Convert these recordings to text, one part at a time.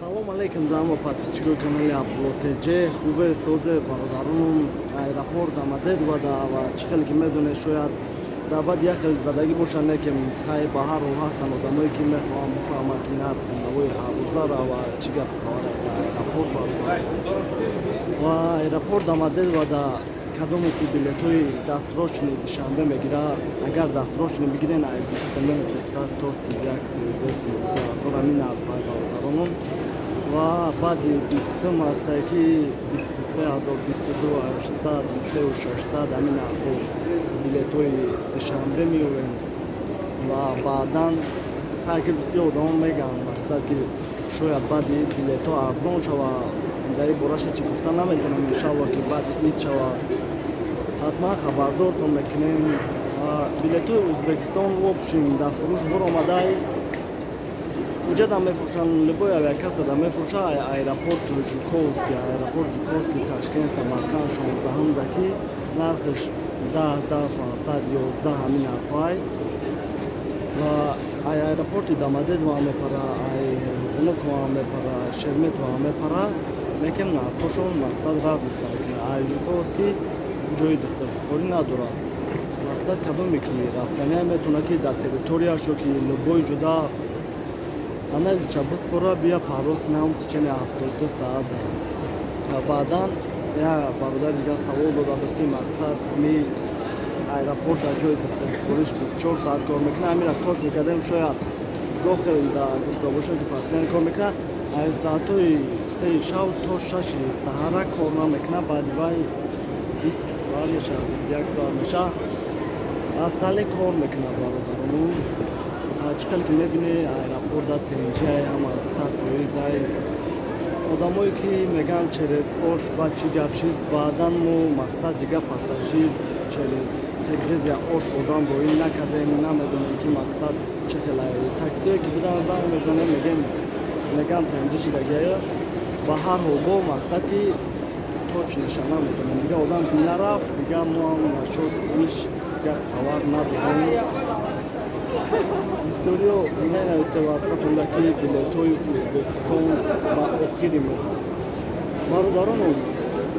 Салом алейкум, замо подписчикои канали Абдулло ТЖ. Хубе, созе, бародаронум? Аэропорт Домодедово ва чӣ хеле ки медонед, шояд дар баъд як хел задагӣ бошад, не ки хай, ба ҳар ҳол ҳастанд одамое, ки мехоҳанд бифаҳманд, ки нархи навои ҳаррӯзара ва чӣ гап хабар дар аэропорт ва аэропорт Домодедово. Да кадоме ки билетҳои досрочный Душанбе мегирад, агар досрочный бигирен, ай 29 500 то 31, 32, 33 ҳазор, ҳамин нархҳои, бародаронум. Ва баъди 20-ум ҳастае, ки 23 ҳазор, 22 800, 23 600, ҳамин нархҳо билетҳои Душанбе меоянд. Ва баъдан ҳар ки бисёр одамо мегӯянд, мақсад, ки шояд баъди билетҳо арзон шава. Дар ин бораша чӣ гуфта наметавонам. Иншалло, ки баъди ид шава, ҳатман хабардортон мекунем. Билетҳои Ӯзбекистон, в общем, дар фурӯш баромадай. Уҷадам мефурӯшанд, любой авиакассада мефурӯша. Аэропорт Жуковский, аэропорт Жуковский, Ташкент, Самарканд, 16-ҳумда, ки нархаш 10, 10 500, 11, ҳамин нархҳоай. Ва ай аэропорти Домодедово ҳам мепара, ай Внуково ҳам мепара, Шереметьево ҳам мепара, лекин нархҳошон, мақсад, разница мекунад. Ай Жуковский ҷои духтарсупорӣ надорад. Мақсад, кадоме ки рафтания, метавонад, ки дар территорияш ё ки любой ҷуда анализша биспора, бия, парвоз кунам в течение 72 саат. Ва баъдан як бародари дигар савол дода буд, ки мақсад, ми аэропорт дар ҷои духтарсупориш 24 саат кор мекунад. Ҳамира точно кардем, шояд дохил да гуфта бошем, ки постоянно кор мекунад. Аз соатҳои 3-и шав то 6-и саҳара кор намекунад. Баъди вай 20 соат мешавад, 21 соат мешавад, остальное кор мекунад, бародарону. Чӣ хеле ки мебинӣ, аэропорт даст тинҷиай, ҳама 100%-ай. Одамое ки мегӯянд, через Ош баъд чӣ гап шид, баъдан мо, мақсад, дига пассажир через Киргизия Ош одам роӣ накардем, намедонем, ки мақсад чӣ хелай. Таксие ки будан, занг мезанем, мегем, мегӯям, тинҷи шидагия. Ба ҳар ҳол, бо мақсад, ки точныйша наметонем. Дига одам ки нарафт, дига мо ҳам нашуд, иш гап хабар надорем. Бисёриё менависе ватсапонда, ки билетҳои Ӯзбекистон ба охири моҳ. Бародароно,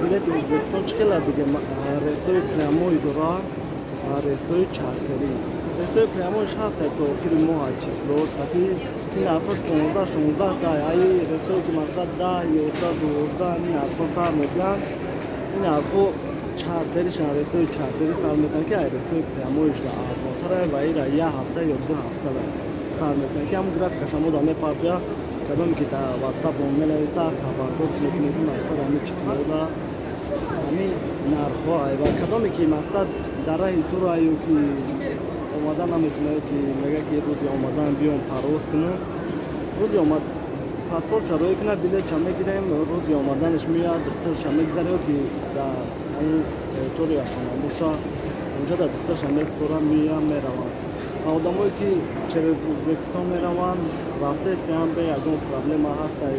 билети Ӯзбекистон чӣ хела бигем, рейсҳои прямой дора ва рейсҳои чартерӣ. Рейсҳои прямойш ҳаст то охири моҳ, числош қати, ки нархош 15, 16 дай. Аи рейсҳое ки, мақсад, 10, 11, 12, ин нархҳо сар мекунанд. Ин нархҳо чартеришан, рейсҳои чартерӣ сар мекунанд, ки ай рейсҳои прямойш арзонтара. Ва ира як ҳафта ё 2 ҳафта сар мекунанд, ки ҳамун графикаша мода мепартоя. Кадоме ки дар ватсапон менависа, хабардор мекунем, ки, мақсад, ҳамин числода ҳамин нархҳо. Ва кадоме ки, мақсад, дар раҳи дураю, ки омада наметавонад, ки мега, ки рӯзи омадан биём, парвоз кунам, рӯзи омад паспортша роӣ кунад, билетша мегирем, рӯзи омаданаш меояд, духтарша мегзарад, ё ки дар ҳамун территорияшон боша, онҷо дар духтарша месупорад, меояд, мераванд. Ва одамое ки через Ӯзбекистон мераванд, рафтаистиам, бе ягон проблема ҳастай.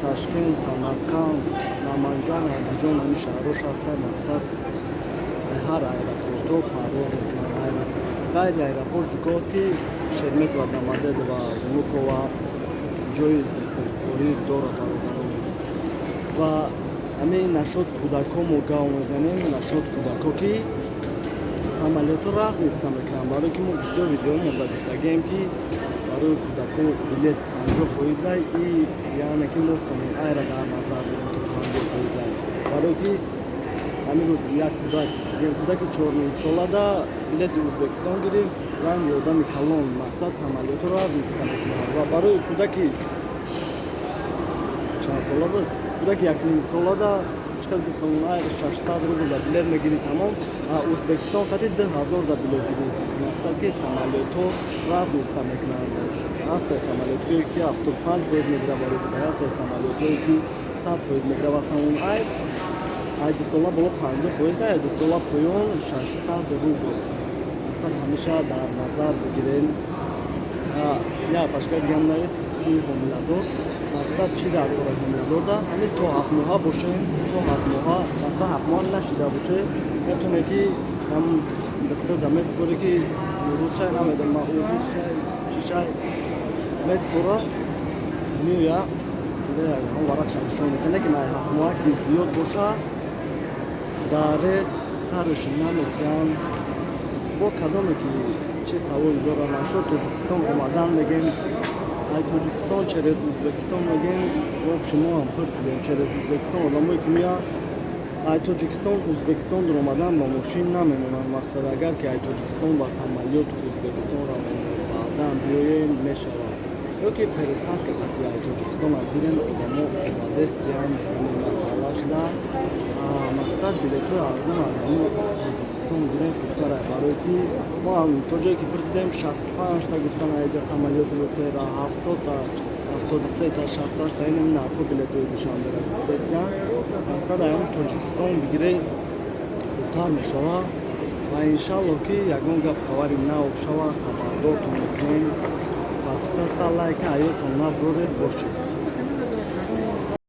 Ташкент, Самарқанд, Наманган, Андиҷон, ҳамин шаҳрош ҳаста. Мақсад, ҳар аэропортҳо парвоз мекунанд, ғайри аэропорт Жуковский, Шереметьево, Домодедово, Внуково ҷои духтарсупорӣ дорад, бародарон. Ва ҳамин нашод кӯдакҳо мо гав мезанем, нашод кӯдакҳо, ки самолётҳо разница мекунанд, барое ки мо бисёр видео монда гуфтагием, ки барои кӯдакҳо билет 50%-ай. И яъне ки мо Сомон Айра дар назар дорем, ки 50%-ай, барое ки ҳамин рӯз як кӯдак, кӯдаки 4,5 солада билети Ӯзбекистон гирифт, ранги одами калон. Мақсад, самолётҳо разница мекунанд. Ва барои кӯдаки чанд сола буд, кӯдаки 1,5 солада, чӣ қадр ки Сомон Айр 600 рубл да билет мегирӣ, тамом, а Ӯзбекистон қати 2000 да билет гирифт. Мақсад, ки самолётҳо разница мекунанд. Ҳастанд самолётҳое, ки 75% мегирад барои кӯдак, ҳастанд самолётҳое, ки 100% мегирад. Ва Сомон Айр ай 2 сола боло 50%, ай 2 сола поён 600 рубл. Мақсад, ҳамеша дар назар бигирем. Як пашка дигам навист, ки ҳомиладор, мақсад, чӣ дар кора ҳомиладорда? Ҳамин то 7 моҳа бошем, то 7 моҳа, мақсад, 7 моҳа нашида боше, метавоне, ки ҳам духтур да месупоре, ки рӯзшай, намедонам, узишай, чишай, месупора, меоя. Ҳам варақша нишон метиҳанд, лекин ай 7 моҳа ки зиёд боша, дар рейс сараш наметиҳанд. Бо кадоме ки чӣ саволе дорад нашуд Тоҷикистон омадан, мегем, ай Тоҷикистон через Узбекистон, мегем, вообще мо ҳам пурсидем, через Узбекистон одамое ки меянд, ай Тоҷикистон Узбекистон омадан ба мошин намемонанд. Мақсад, агар ки ай Тоҷикистон ба самолёт Узбекистон равем, баъдан биёем, мешавад, ё ки пересадка қати ай Тоҷикистон гирем. Одамо омадестиям масъала шуда. Мақсад, билетҳои арзон аз ҳамун Тоҷикистон гирем хубтар, барое ки мо ҳам то ҷое ки пурсидем, 65-та гуфтан айҷа самолёти Ётера, 70-та, 73-та, 68-та, инам нархҳо билетҳои Душанбера гуфтестиям. Мақсад, ай ҳамун Тоҷикистон бигире, хубтар мешавад. Ва иншалло, ки ягон гап хабари нав шава, хабардортон мекунем. Подписаться, лайка аётон набуред бошед.